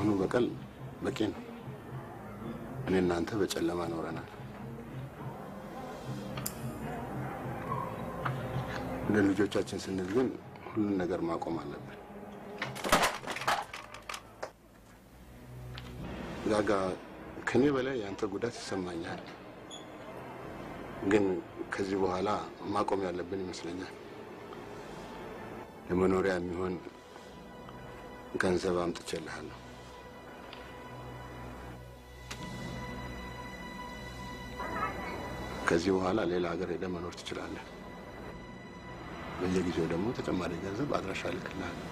የእስካሁኑ በቀል በቂ ነው። እኔ እናንተ በጨለማ ኖረናል። ለልጆቻችን ስንል ግን ሁሉን ነገር ማቆም አለብን። ጋጋ፣ ከኔ በላይ ያንተ ጉዳት ይሰማኛል፣ ግን ከዚህ በኋላ ማቆም ያለብን ይመስለኛል። ለመኖሪያ የሚሆን ገንዘብ አምጥቼልሃለሁ። ከዚህ በኋላ ሌላ ሀገር ሄደህ መኖር ትችላለህ። በየጊዜው ደግሞ ተጨማሪ ገንዘብ አድራሻ እልክልሃለሁ።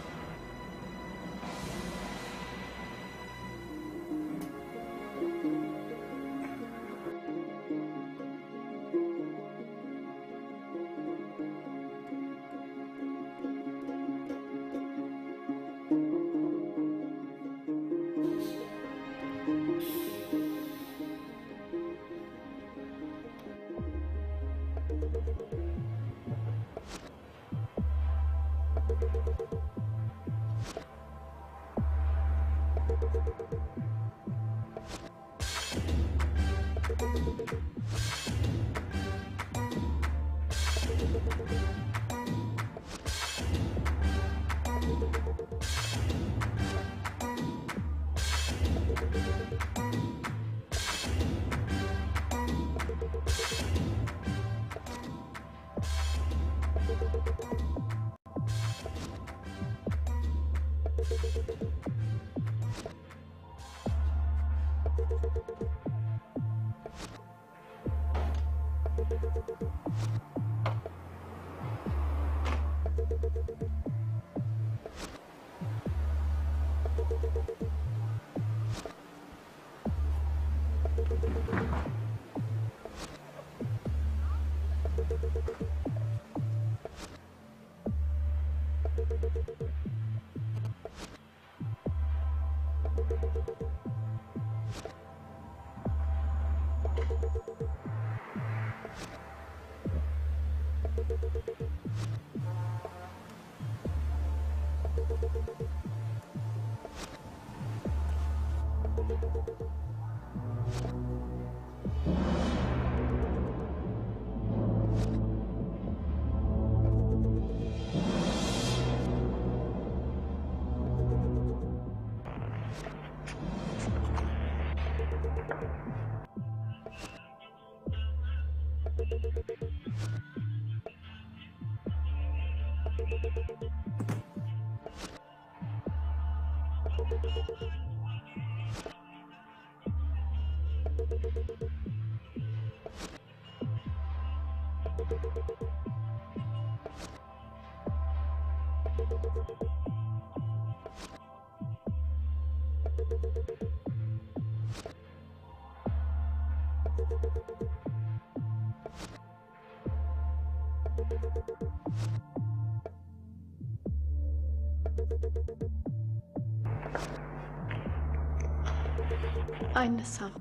አይነሳም።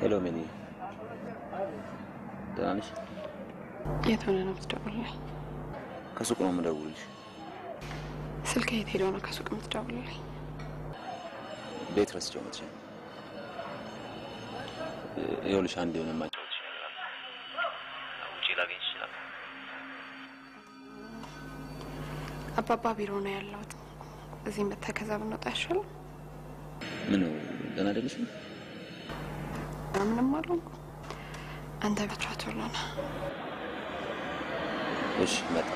Hello ሜሊ፣ ደህና ነሽ? የት ሆነህ ነው የምትደውልልኝ? ከሱቅ ነው የምደውልልሽ። ስልክ የት ሄዶ ነው ከሱቅ የምትደውልልኝ? ቤት ረስቼው መጥቼ። ይኸውልሽ አንድ የሆነ የማጫወትሽ ነገር አለ። ውጪ ላገኝሽ እችላለሁ? አባባ ቢሮ ነው ያለሁት። እዚህ መተህ ከዛ ብንወጣ አይሻልም? ምን ነው ደህና አይደለሽም? ምንም አልሆንኩም። አንተ ብቻ ቶሎ ና። እሺ መጣ።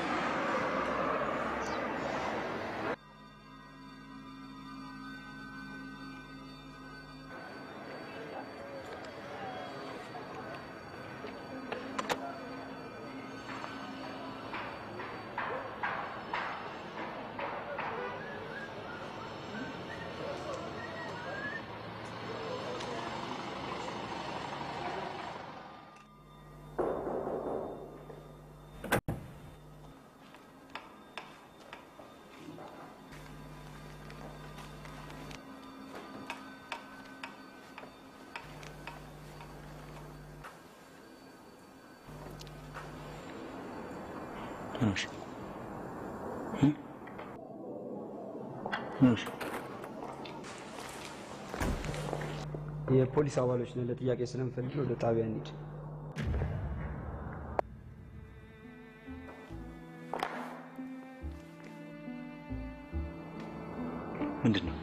ምንሽ ምንሽ? የፖሊስ አባሎች ነን፣ ለጥያቄ ስለምፈልግ ወደ ጣቢያ እንሂድ። ምንድን ነው?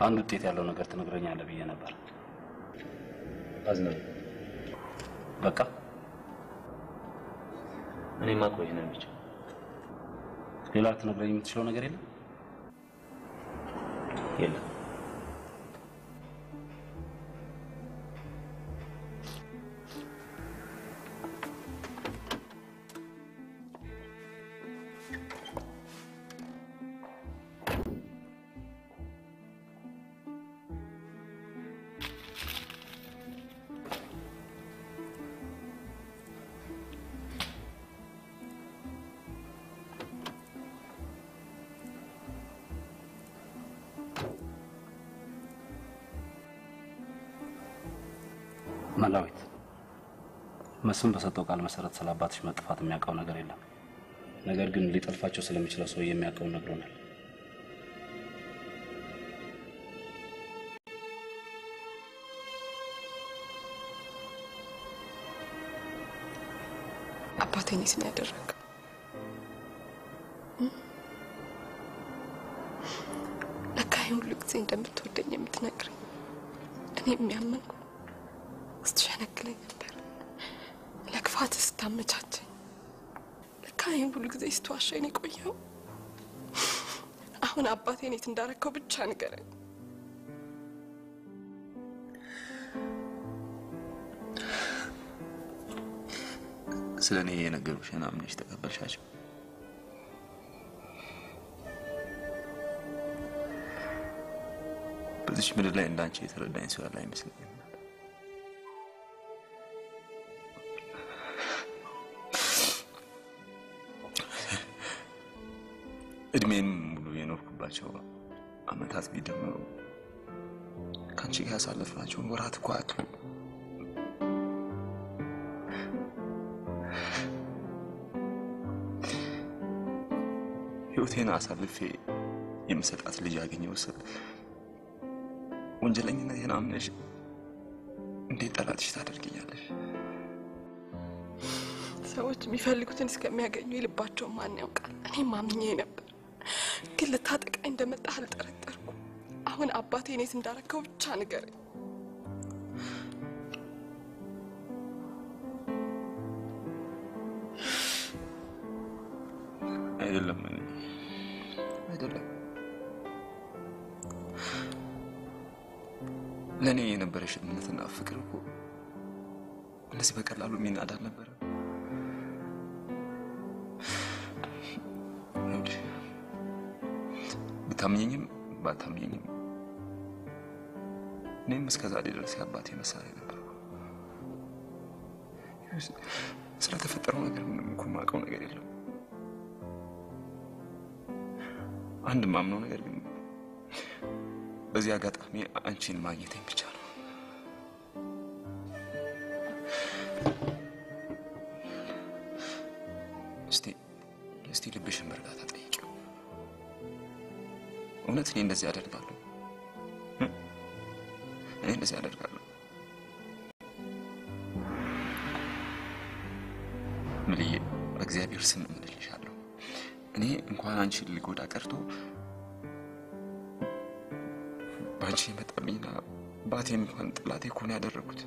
አንድ ውጤት ያለው ነገር ትነግረኛለህ ብዬ ነበር። አዝናለሁ። በቃ እኔማ ቆይ ነው ብቻ። ሌላ ልትነግረኝ የምትችለው ነገር የለም? የለም። መላዊት፣ መስፍን በሰጠው ቃል መሰረት ስለ አባትሽ መጥፋት የሚያውቀው ነገር የለም። ነገር ግን ሊጠልፋቸው ስለሚችለው ሰው የሚያውቀውን ነግሮናል። አባቴን የት ነው ያደረገው? ለካ ይሄን ሁሉ ጊዜ እንደምትወደኝ የምትነግረኝ እኔ የሚያመንኩ ስትሸነግለኝ ነበር፣ ለክፋት ስታመቻቸኝ። ለካ ይሄን ሁሉ ጊዜ ስትዋሸኝ የቆየው። አሁን አባቴን የት እንዳረከው ብቻ ንገረኝ። ስለ እኔ የነገሩሽን አምነሽ ተቀበልሻቸው? በዚች ምድር ላይ እንዳንቺ የተረዳኝ ሰው ያለ አይመስለኝም። እድሜን ሙሉ የኖርኩባቸው አመታት ቢደመሩ ከአንቺ ጋር ያሳለፍናቸውን ወራት እኮ አያክሉም። ህይወቴን አሳልፌ የምሰጣት ልጅ ያገኘው ስል ወንጀለኝነቴን አምነሽ እንዴት ጠላትሽ ታደርጊኛለሽ? ሰዎች የሚፈልጉትን እስከሚያገኙ የልባቸውን ማን ያውቃል? እኔም አምኜ ነበር፣ ግን ልታጠቃኝ እንደመጣህ አልጠረጠርኩም። አሁን አባቴን የት እንዳረከው ብቻ ንገረኝ። አይደለም አይደለም፣ ለእኔ የነበረሽ እምነትና ፍቅር እኮ እንደዚህ በቀላሉ የሚናድ አልነበረም። ብታምኘኝም ባታምኘኝም እኔም እስከ ዛሬ ድረስ የአባቴ መሳሪያ ነበርኩ። ስለተፈጠረው ነገር ምንም እኮ የማውቀው ነገር የለም። አንድ ማምነው ነገር ግን በዚህ አጋጣሚ አንቺን ማግኘቴን ብቻ ነው። እስቲ ልብሽን በእርጋታ ጠይቂው። እውነት እኔ እንደዚህ አደርጋለሁ? እኔ እንደዚህ አደርጋለሁ? ምልዬ፣ በእግዚአብሔር ስም እምልልሻለሁ፣ እኔ እንኳን አንቺን ልጎዳ ቀርቶ በአንቺ የመጣብኝና ባቴን እንኳን ጠላቴ እኮ ነው ያደረኩት።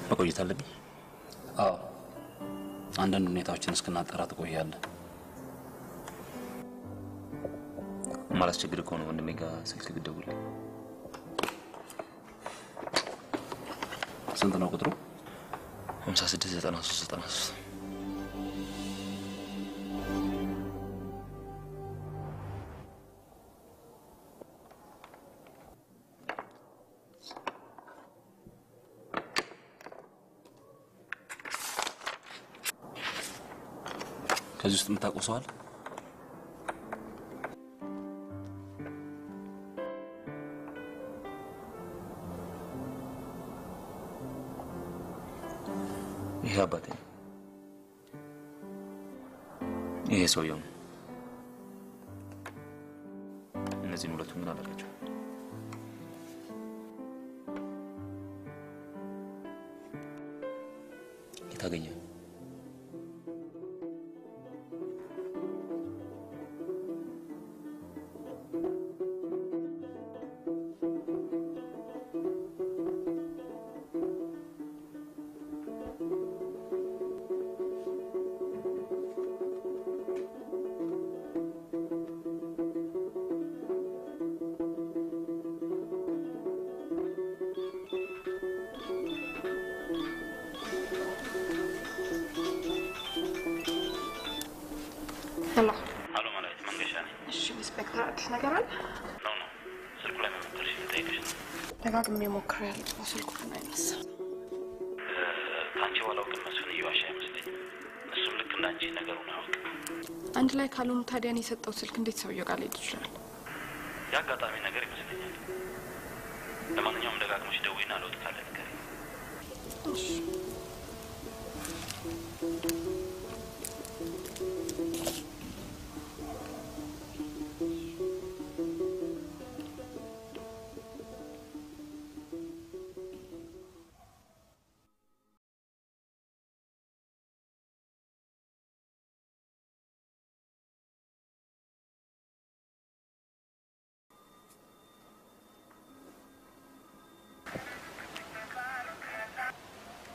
መቆየት አለብኝ? አዎ፣ አንዳንድ ሁኔታዎችን እስክናጠራ ትቆያለህ። ማላስቸግር ከሆነ ወንድሜ ጋር ስልክ ብትደውልልኝ። ስንት ነው ቁጥሩ? 56 93 93። ከዚህ ውስጥ የምታውቀው ሰው አለ? ይሄ አባቴ ነው። ይሄ ሰውየው ነው። እነዚህን ሁለቱን ግን አላውቃቸውም። የት አገኘኸው? Hello አሎ መላዊት፣ መንገሻ ነኝ። እሺ ኢንስፔክተር፣ አዲስ ነገር አለ? No no፣ ስልኩ ላይ መሞከርሽ ልጠይቅሽ ነው። ደጋግሜ ሞክሬያለሁ፣ ስልኩ ግን አይነሳም። ከአንቺ ባላውቅም መስፍን እየዋሸ አይመስለኝም። እሱም ልክ እንዳንቺ ነገሩን አያውቅም። አንድ ላይ ካልሆኑ ታዲያ እኔ የሰጠው ስልክ እንዴት ሰውየው ጋር ሊሄድ ይችላል? የአጋጣሚ ነገር ይመስለኛል። ለማንኛውም ደጋግመሽ ደውይና ለውጥ ካለ ንገሪኝ። እሺ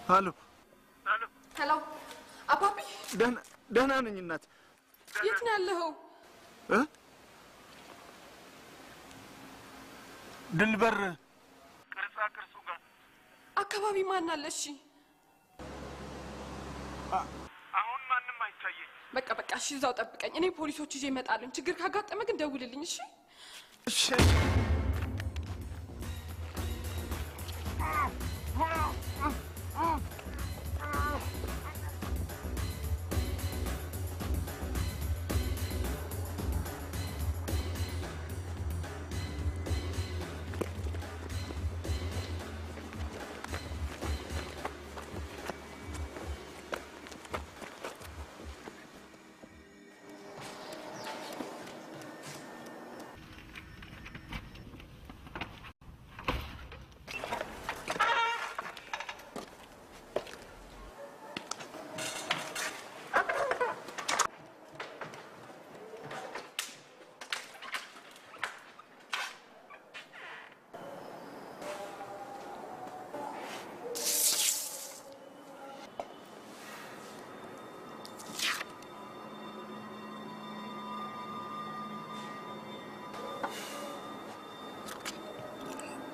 አሎ Hello፣ አባቢ ደህና ነኝ እናት። የት ነው ያለኸው? ድልበር ቅርጻ ቅርጹ ጋር አካባቢ ማን አለ? እሺ አሁን ማንም አይታየኝ። በቃ በቃ፣ እሺ እዛው ጠብቀኝ። እኔ ፖሊሶች ይዤ እመጣለሁ። ችግር ካጋጠመ ግን ደውልልኝ። እሺ እሺ።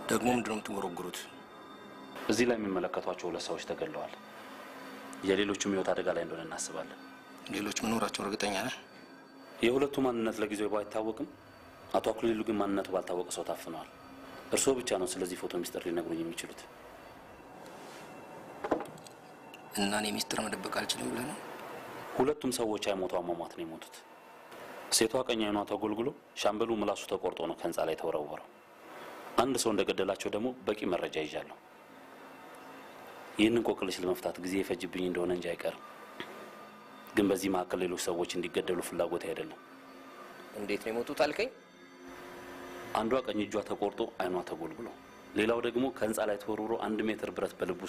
ደግሞ ምንድን ነው የምትጎረጉሩት? እዚህ ላይ የሚመለከቷቸው ሁለት ሰዎች ተገድለዋል። የሌሎቹም ሕይወት አደጋ ላይ እንደሆነ እናስባለን። ሌሎች መኖራቸው እርግጠኛ ነህ? የሁለቱ ማንነት ለጊዜው ባይታወቅም አቶ አክሊሉ ግን ማንነቱ ባልታወቀ ሰው ታፍነዋል። እርስዎ ብቻ ነው ስለዚህ ፎቶ ሚስጥር ሊነግሩኝ የሚችሉት። እና እኔ ሚስጥር መደበቅ አልችልም ብለህ ነው? ሁለቱም ሰዎች አይሞቱ አሟሟት ነው የሞቱት። ሴቷ ቀኝ አይኗ ተጎልጉሎ፣ ሻምበሉ ምላሱ ተቆርጦ ነው ከህንፃ ላይ ተወረወረው። አንድ ሰው እንደገደላቸው ደግሞ በቂ መረጃ ይዣለሁ። ይህንን እንቆቅልሽ ለመፍታት ጊዜ የፈጅብኝ እንደሆነ እንጂ አይቀርም። ግን በዚህ መካከል ሌሎች ሰዎች እንዲገደሉ ፍላጎት አይደለም። እንዴት ነው የሞቱት አልከኝ? አንዷ ቀኝ እጇ ተቆርጦ አይኗ ተጎልጉሎ፣ ሌላው ደግሞ ከህንፃ ላይ ተወርውሮ 1 ሜትር ብረት በልቡ